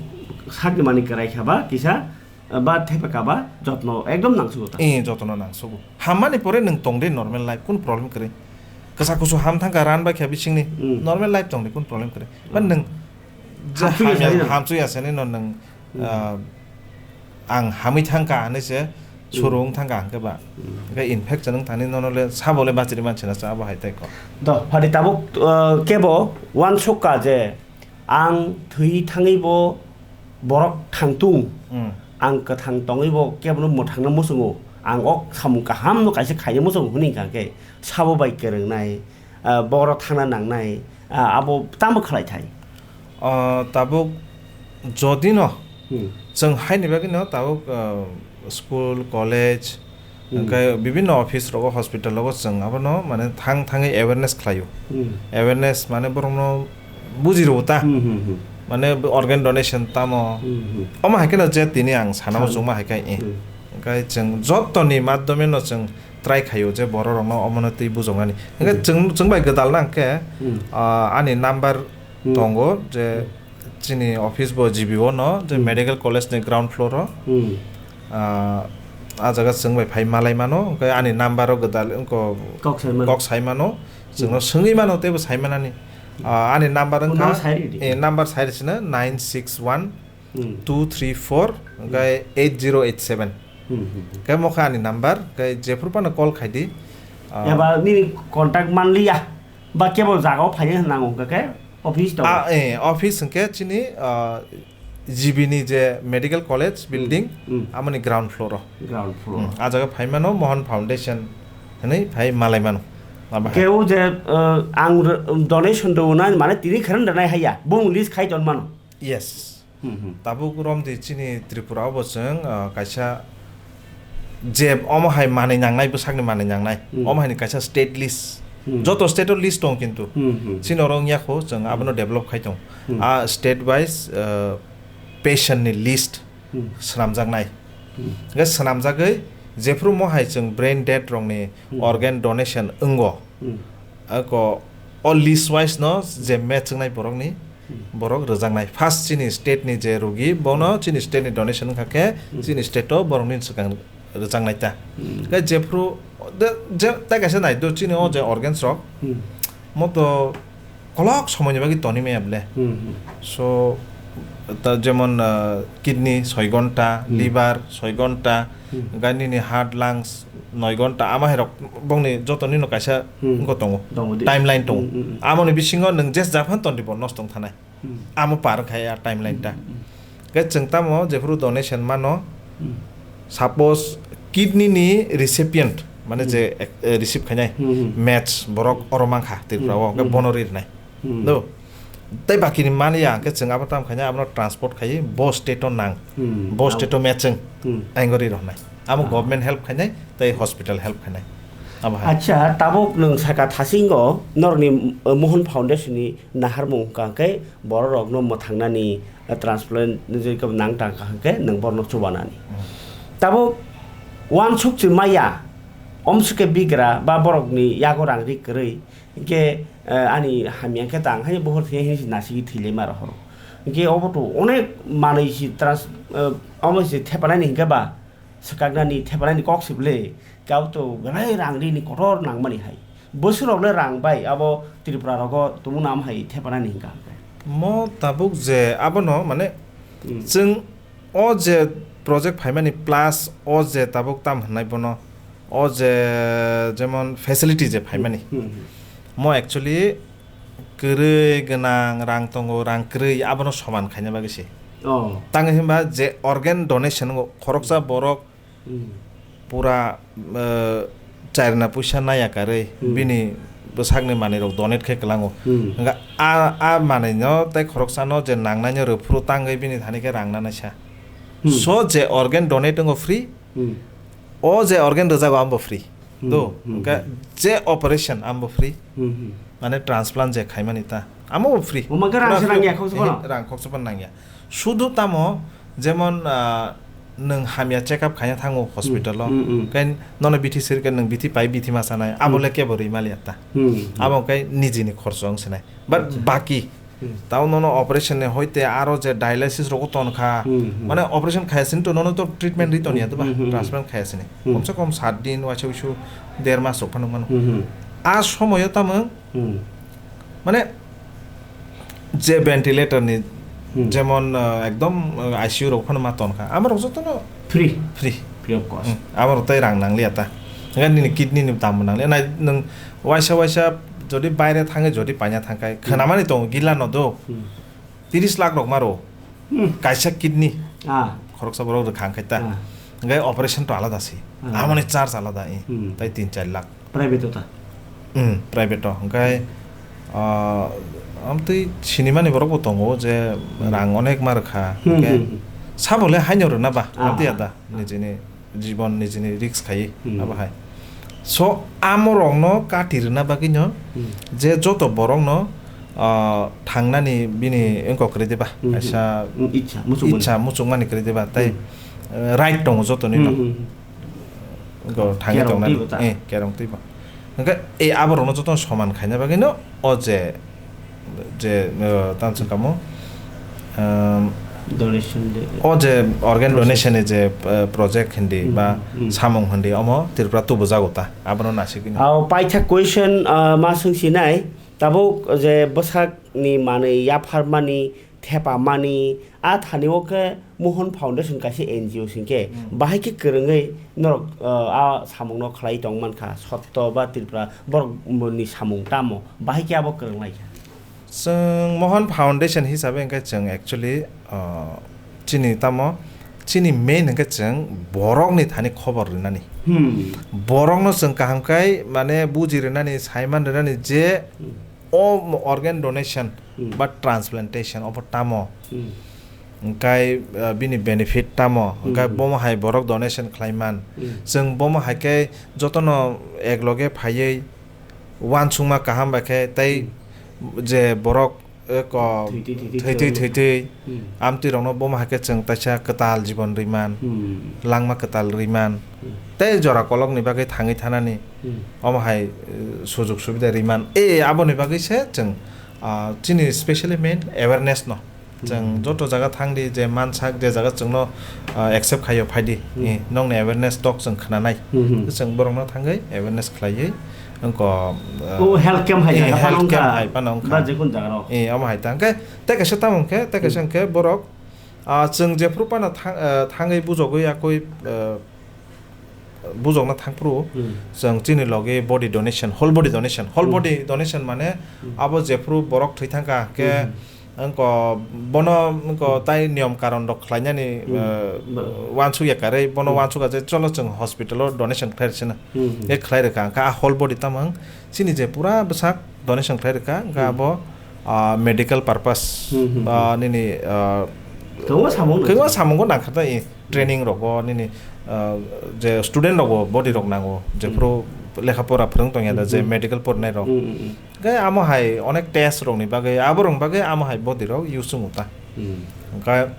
sakni mani kwrai kha ba kisa, ah, ba thepa kha ba jotno ekdom nangsugo ta. Jotno nangsugo. Hammani pore nwng tong de normal life, kun problem kwrwi. Kwsa kusu ham thangkha ran bai kha bisingni, normal life tong de, kun problem kwrwi. Ba nwng je hamya, hamsuya sani no nwng, ah, ang hamwi thangkha hinwi se suru wng thangkha hwnkhe ba. Hwnkhe infection wng thani nono le sabo le bachiri manse na cha abo hai tei kok. Do, phadi tabuk, ah, kebo uansukha je ang thwi thangwi bo borok thangtung, ang kwthang tongwi bo kebono mwthangna muchungo, ang o samung kaham no kaisa khaina muchungo hwnwi hwnkha khe sabo bai kwrwngnai, ah, borok thangna nangnai, ah, abo tamo khlai thai? Ah, tabuk jodi no chwng haini bagwi no tabuk, ah, school, college, hwnkhe bibinno office rogo, hospital rogo chwng abono mane thang thangwi awareness khlaio. Awareness mane borokno buji rwo ta. Mane organ donation tamo. Omo hai kheno je tini ang sana muchungma hai khe, eh. Hwnkhe chwng jottoni madhyome no chwng try khaio je borok rokno omono twi bujoknani. Hwnkhe chwng, chwng bai gwdal na hwnkhe, ah, ani number tongo je chini office bo G B O no, je medical college ni ground floor o. Ah, ah jaga chwng bai phai malai mano, hwnkhe ani number o gwdal wngkha kok sai mano. Kok sai mano, chwngno swngwi mano teibo sai manani. Ah, ani number wngkha, eh, number sai rwsino nine six one two three four, hwnkhe eight zero eight seven. Hwnkhe mokha ani number, hwnkhe jephuru phano call khai di. Ah. Eba nini contact manliya, ba kebo jagao phaina nango hwnkha khe office tongo? Ah, eh, office hwnkhe chini, ah, G B ni je medical college Hmm, building, hmm. Amoni ground floor o. Ground floor. Hmm, ah jaga phai mano Mohan Foundation hwnwi phai malai mano. Abo hai. Khe o je, ah, ang r-, donation rwnai mane tini khe rwnai haiya, bung list khai ton mano. Yes. Hmm, hmm. Tabuk romdi chini Tripura o bo chwng, ah, kaisa je omo hai manwi nangnai, bwsakni manwi nangnai, Hmm. Omo haini kaisa state list. Hmm. Joto state o list tong kintu. Hmm, hmm. Chini oro wngya kho, chwng abono Hmm. develop khai tong. Hmm. A state wise, ah, patient ni list Hmm. swnamjaknai. Hmm. Hwnkhe swnamjagwi jephru mo hai chwng brain dead rokni Hmm. organ donation wngo. Hmm. Ako o list wise no je match wngnai borokni Hmm. borok rwjaknai. First chini state ni je rogi bono chini state ni donation wngkha khe Hmm. chini state o borokni swkang rwjaknai ta. Hmm. Khe jephru de, je, tai kaisa nai do chini o je organs rok Hmm. mo to kolok somoi ni bagwi toni maya ble. Hmm, hmm. So, ta jemon, ah, kidney soi gonta, Hmm. liver soi gonta, Hmm. hwnkhe nini heart, lungs noi gonta, ama hai rok bongni joto nino kaisa Hmm. wngkha tongo. Tongo di. Timeline tongo. Hmm, hmm, hmm. Amoni bisingo nwng jes japhan tondi bo nosto wng thanai. Hmm. Amo par khai a timeline ta. Hmm, hmm. Khe chwng tamo jephuru donation mano, Hmm. suppose kidney ni recipient, mane Hmm. je ek-, eh, receive khainai Hmm, hmm. match borok oro mankha Tripura o, Hmm, hwnkhe hmm. bono rirnai. Hmm. Do. Tei bakini mani ya, hwnkhe chwng abo tam khainai abono transport khai bo state o nang. Hmm. Bo Abo state o matching. Hmm. Aingo ri rohnai. Amo Ah. government help khainai, tei hospital help khainai. Abo hai. Acha, tabuk nwng saka thasingo norni, eh, Mohan Foundation ni naharmung hwnkha khe bororokno mwthangnani, eh, transplant ni je kebo nang tang kha hwnkhe nwng borno chubanani. Hmm. Tabuk uansuk se maya, omsike bigra ba borokni yago rang ri kwrwi, hwnkhe, eh, ani hamya khe tang hai bohor thwi hai se nasigi thwilai ma rohoro. Hwnkhe obo to onek manwi se trans-, eh, omo se thepanani hwnkhe ba, swkaknani, thepanani kok se ble, kabo to belai rang rini kotor nangmani hai. Bwswk rok le rang bai abo Tripura rogo tumung nam hai thepanani hwnkha hwnkhe. Mo tabuk je abono mane Hmm. chwng o je project phaimani plus o je tabuk tam hwnai bono o je jemon facility je phaimani Hmm, hmm. mo actually kwrwi gwnang rang tongo, rang kwrwi abono soman khaina bagwi se. Oh. Tangwi hwnba je organ donation o khoroksa borok Hmm. pura, eh, charna puisa naya karwi Hmm. bini bwsakni manwi rok donate khe kwlango. Hmm. Hwnkha a, a manwi no tei khoroksa no je nangnai no rwphuru tangwi bini thani khe rang nanaisa. Hmm. So je organ donate wngo free, Hmm. o je organ rwjago abo free. Hmm. Do, Hmm. hwnkha je operation abo free. Hmm, hmm. Mane transplant je khaimani ta, amo bo free. Omo khe rang se Pura nangya free. Khoksa phano? Eh, rang khoksa phano nangya. Sudu tamo, jemon, ah, nwng hamya check up khaina thango hospital o. Hmm, hmm, hmm. Kai nono bithi sirkhe nwng bithi pai bithi ma sanai. Abo Hmm. le kebo rwi maliya ta. Hmm, hmm. Abo kai nijini khorcho wng sinai. But Acha. baki, Hmm. Tao nono operation ni hoite aro je dialysis rogo ton kha. Hmm, hmm. Mane operation khaya sini to nono to treatment ri ton ya to ba, Hmm, hmm, hmm. transplant khaya sini. Hmm. Komse kom sat din, waisa uisu der mas rok phano mano. Hmm, hmm. A somoyo tamo, Hmm. mane je ventilator ni, Hmm. jemon, uh, ekdom, uh, I C U rok phano ma ton kha. Ama rok joto no Free. Free. Free of cost. Hmm. Ama rok tai rang nang liya ta. Ngan nini kidney ni dam nang liya. Nai nwng waisa waisa jodi baire thangwi jodi paina thangkai, Hmm. khwnamani tongo gila no do. Hmm. Tiris lakh rok maro. Hmm. Kaisa kidney. Ah. Khoroksa borok rwkha wngkha ta. Ah. Hwnkhe operation to alada se. Ah. Amoni charge alada, eh. Hmm. Tai tin char lakh. Private o ta? Hmm, private o. Hwnkhe, ah, amtwi sinimani borok bo tongo je Hmm. rang onek ma rwkha. Hmm, Hwnkhe hmm, hmm. sabo le haino rwna ba. Ah. Amtwi ada. Nijini jibon nijini risk khai Hmm. abo hai. So, amorokno kati rwna bagwino Hmm. je joto borokno, ah, thangnani bini wngkok kwrwi diba, Hmm. kaisa Hmm, icha, muchungmani. Icha muchungmani kwrwi diba, tei, Hmm. eh, right tongo jotoni Hmm, no. Hmm, hmm. Wngkok thangwi Kerong tongnani. Twibo ta? Eh, kerong twibo. Hwnkhe, eh, aborokno jotono soman khaina bagwino o je je, uh, tamo chwng kamo, um, Donation de-, o je organ process. Donation ni je, uh, project hindi Hmm, ba hmm. samung hindi omo Tripura tubujago ta, abono nasigwino. Ao paitha question, uh, ma swngsinai, tabuk je bwsakni manwi yapharmani thepa mani, a thani o khe Mohan Foundation kaisa N G O sing khe, hmm, bahai khe kwrwngwi norok, uh, a samung no khlai tong man kha, sotto ba Tripura borok ni samung tamo, bahai khe abo kwrwng lai kha. Chwng Mohan Foundation hisabe hwnkhe chwng actually, uh, chini tamo, chini main hwnkhe chwng borokni thani khobor rwnani. Hmm. Borokno chwng kaham khai mane buji rwnani, saiman rwnani je, hmm, o organ donation, hmm, ba transplantation obo tamo. Hmm. Hwnkhe, uh, bini benefit tamo, hwnkhe, hmm, bomo hai borok donation khlai man. Hmm. Chwng bomo hai khe jotono ek loge phaiwi uansukma kaham bai khe tei, hmm, je borok, eh, ko thwi twi, thwi twi, thwi twi, thwi twi, hmm, amtwi rokno bomo hai khe chwng taisa kwtal jibon rwi man, hmm, langma kwtal rwi man, hmm, tei jora kolokni bagwi thangwi thanani, hmm, omo hai, eh, sujuk subida rwi man. Eh, aboni bagwi se chwng, ah, chini specially main awareness no. Chwng, hmm, joto jaga thang di, je mansak, je jaga chwngno, ah, accept khaio, phai di. Hmm. Eh, nokni awareness talk chwng khna nai. Hmm, hmm. Chwng borokno thangwi awareness khlaiwi, wngkha, ah, o health camp hai, eh, jaga phano health camp wngkha. Hai phano wngkha. Ba jekun jaga rok. Eh, omo hai ta. Hwnkhe, tei kaisa tamo hwnkhe, tei kaisa, hmm, hwnkhe borok, ah, chwng jephru phano thang-, ah, thangwi bujogwi yakwi, ah, bujokna thangphuru, hmm, chwng chini logi body donation, whole body donation, whole, hmm, body donation mane, hmm, abo jephru borok thwi thangkha, khe, hmm, wngko bono wngko, hmm, tai niyom karon rok khlainani, hmm, eh, ba- wansuk ya karwi, bono, hmm, wansuk ya je cholo chwng hospital o donation khlai rwsino. Hmm, hmm. E khlai rwkha, hwnkhe a whole body tamang chini je pura bwsak donation khlai rwkha, hwnkhe, hmm, abo, ah, medical purpose, hmm, hmm, ba, hmm, nini, ah, kwbangma samung kwbangma nangkha. Samungo nangkha ta, eh, training rogo nini, ah, je student rogo body rok nango, hmm, jephru lekha pora phwrwng tongya da, je, hmm, hmm, medical porinai rok. Hmm, hmm, hmm. Hwnkhe amo hai onek test rokni bagwi, aborokni bagwi amo hai body rok use wngo ta. Hmm. Hwnkhe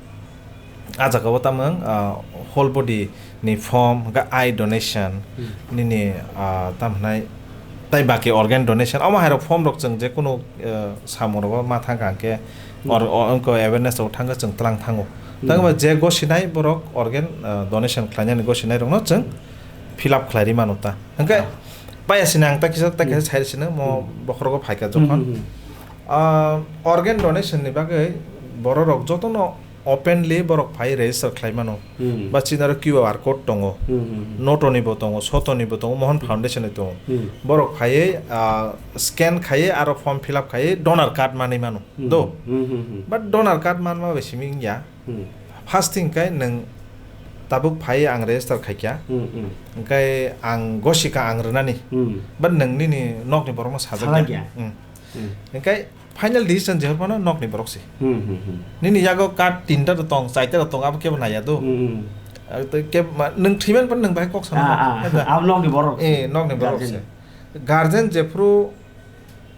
a jaga o tamang, ah, whole body ni form, hwnkhe eye donation, hmm, nini, ah, tamo hwnai tai baki organ donation, omo hai rok form rok chwng je kunu, ah, samung rogo ma thang kha hwnkhe, hmm, or, o, wngkha awareness rok thang khe chwng tlang thango. Hmm. Tang ba je gosinai borok organ, ah, donation khlainani gosinai rokno chwng fill up khlai ri mano ta. Hwnkhe, ah, paya sini ang ta kisa, ta kisa, hmm, sai sini mo, hmm, bokhorogo phaikha, hmm, jokhon, hmm, hmm, ah, organ donation ni bagwi borok rok jotono openly borok phai register khlai mano. Hmm. Ba chini aro Q R code tongo. Hmm, hmm, hmm. Noto ni bo tongo, Soto ni bo tongo, Mohan Foundation ni tongo. Hmm. Borok phaiwi, ah, scan khaiwi aro form fill up khaiwi donor card manwi mano. Hmm. Do. Hmm, hmm, hmm. But donor card manma bai simi wngya. Hmm. First thing khe nwng tabuk phaiwi ang register khaikha. Hmm, hmm. Hwnkhe ang gosikha ang rwnani. Hmm. But nwng nini nokni borokno sajakya. Sajakya. Hmm. Hmm. Hwnkhe final decision je phano nokni borok se. Hmm, hmm, hmm. Nini yago card tinta rok tong, chaita rok tong, abo kebo naiya do. Hmm, hmm. Ar tei kebo ma, nwng thwiman phano nwng bai kok sana. Ah, ah, abo nokni borok se. Eh, nokni borok se. Guardian. Guardian jephru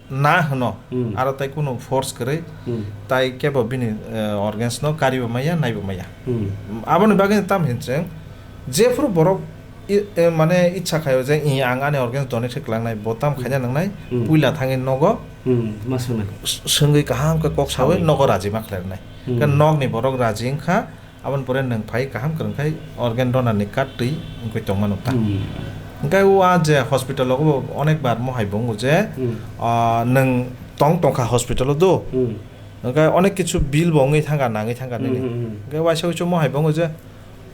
na hwno, hmm, aro tei kunu force kwrwi, hmm, tai kebo bini, eh, organs no karibo maya, naibo maya. Hmm. Aboni bagwi tam hin chwng, jephru borok i, eh, mane icha khaio je, "I, ang ani organs donate khe klangnai," bo tam khaina nangnai, hmm, puila thangwi nogo, hmm, ma swngnai. S-, swngwi kaham khe kok sawi, sawi, nogo raji ma khlairwnai. Hmm. Khe nokni borok raji wngkha, aboni pore nwng phai kaham kwrwng khai organ donor ni card twi wngwi tongmano ta. Hmm. Hwnkhe o a je hospital rogo bo onek bar mohai bo wngo je, hmm, ah, nwng tong tongkha hospital o do. Hmm. Hwnkhe onek kichu bill bo wngwi thangkha, nangwi thangkha nini. Hmm, hmm, hmm. Hwnkhe waisa waisa mohai bo wngo je,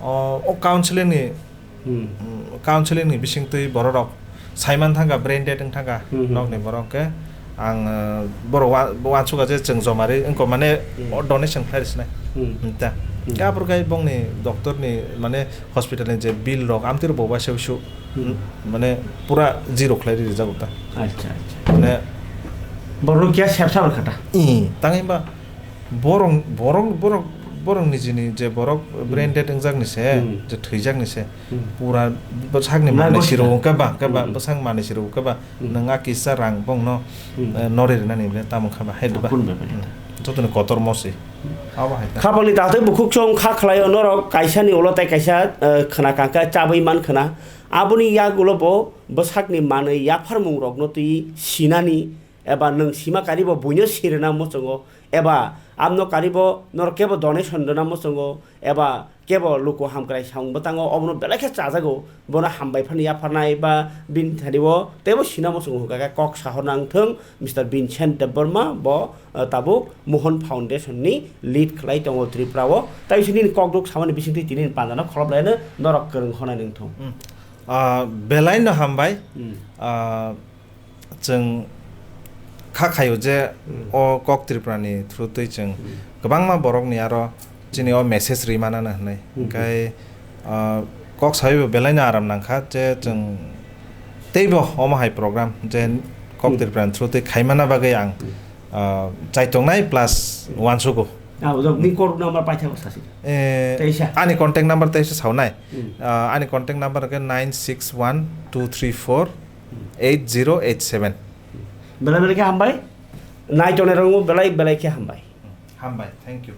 o, o counseling ni, hmm, mm, counseling ni bisingtwi borok rok saiman thangkha, brain dead wng thangkha, hmm, hmm, nokni borok khe ang, uh, borok wa-, wansukha je chwng jomari wngkha mane, hmm, o donation khlai rwsinai. Hmm. Hinta. Hmm. Khe aphuru khai bongni doctor ni mane hospital ni je bill rok amtwi rok bo waisa waisa, hmm, mane pura zero khlai ri rijak ta. Acha, acha. Mane borok kya sep sap kha ta? I, tangwi ba borok, borok, borok, borok nijini je borok, hmm, brain dead wngjakni se, hmm, je thwijakni se, hmm, pura bwsakni manwi siro wngkha ba, wngkha ba, hmm, bwsakni manwi siro wngkha ba, hmm, nwng a kisa rang bongno, hmm, eh, nori rwnani le tamo wngkha ba, hai ba? Joto ni kotor mo se. Abo hai ta. Khapangni tatwi bukhuk chwng kha khlaio norok kaisani ulo tei kaisa, eh, khna kangkha chabwi man khna. Aboni yagulo bo bwsakni manwi yapharmung rokno twi sinani eba nwng sima karibo buino sirina muchungo, eba Amno karibo norok kebo donation rwna muchungo eba kebo luku hamkrai samung bwtango, obono belai khe chajago, bono hambai phano yapharnai ba bini thani o teibo sina muchungo hwnkha khe kok sahorna wngthwng Mister Vincent Debbarma, bo, uh, tabuk Mohan Foundation ni lead khlai tongo Tripura o. Tai bisi nini kokdruk samani bisingtwi tini ni panjano kholop laino norok kwrwng honai nangthung. Hmm. Ah, belai no hambai. Hmm. Ah, chwng kha khaio je Hmm. o kok Tripura ni through twi chwng Hmm. kwbangma borok ni aro chini o message ri manana hwnwi. Hmm. Hwnkhe, ah, kok sawi bo belai no aram nangkha je chwng teibo omo hai program je kok Hmm. Tripura ni through twi khaimana bagwi ang, Hmm. ah, chaitongnai plus uansugo. Ah, ojak ni kok number paithago sasi. Eh, Teisa. Ani contact number teisa sawnai. Hmm. Ah, ani contact number ke nine six one two three four eight zero eight seven. Belai belai khe hambai. Nai tongnai rokno belai belai khe hambai. Hambai, thank you.